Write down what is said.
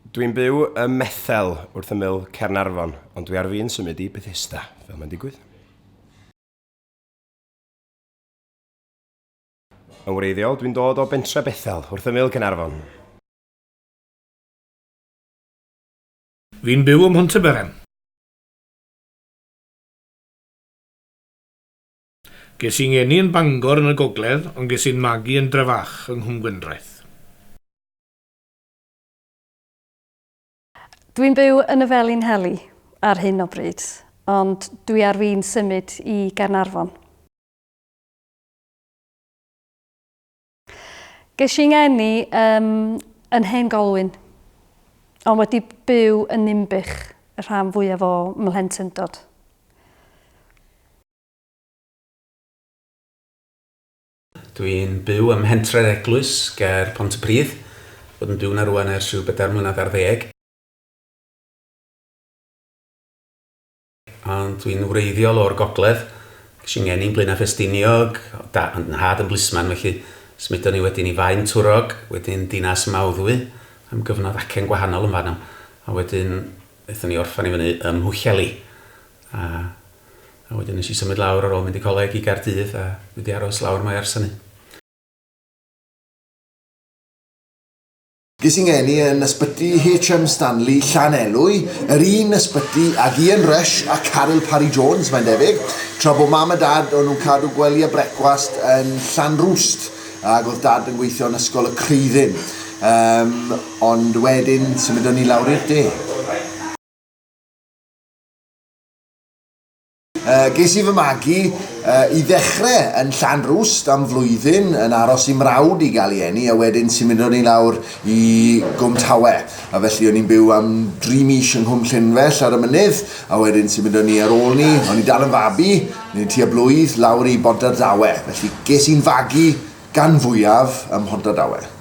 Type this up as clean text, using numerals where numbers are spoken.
Dwi'n byw ym Methel wrth ymyl Caernarfon, ond dwi ar fin symud i Bethesda, fel mae'n digwydd. Yn wreiddiol, dwi'n dod o bentre Bethel, wrth ymyl Caernarfon. Fi'n byw ym Mhontyberem. Ges i'n ngeni yn Bangor yn y gogledd, ond ges i'n magu yn Drefach yng Nghwm Gwendraeth. Dwi'n byw yn y Felin Heli ar hyn o bryd, ond dwi ar fin symud i Gaernarfon. Ges i ngeni um, yn Hen Golwyn, ond wedi byw yn Ninbych y rhan fwyaf o mhlentyndod. Dwi'n byw ym Mhentre'r Eglwys ger Pontypridd. Bod yn byw 'na rŵan ers rhyw bedair mlynedd ar ddeg. Ond dwi'n wreiddiol o'r gogledd. Ges i'n ngeni'n Blaenau Ffestiniog, da, ond nhad yn blisman felly symudon ni wedyn i Faen Twrog, wedyn Dinas Mawddwy am gyfnod acen gwahanol yn fanno, a wedyn aethon ni orffen i fyny ym Mhwllheli. A a wedyn nes i symud lawr ar ôl mynd i coleg i Gaerdydd a dwi 'di aros lawr 'ma ers hynny. Ges i ngeni yn ysbyty HM Stanley, Llanelwy, yr un ysbyty ag Ian Rush a Caryl Parry Jones, mae'n debyg, tra bod mam a dad o'n nhw'n cadw gwely a brecwast yn Llanrwst, ac oedd dad yn gweithio yn Ysgol y Creuddyn. Um, ond wedyn symudon ni lawr i'r de. Ges i fy magu i ddechrau yn Llanrwst am flwyddyn yn aros i mrawd i gael ei eni a wedyn symudon ni lawr i Gwm Tawe. A felly o'n i'n byw am dri mis yng Nghwm Llynfell ar y mynydd a wedyn symudon ni ar ôl ni, o'n i dal yn fabi, neu tua blwydd, lawr i Bontardawe. Felly ges i'n fagu gan fwyaf ym Mhontardawe.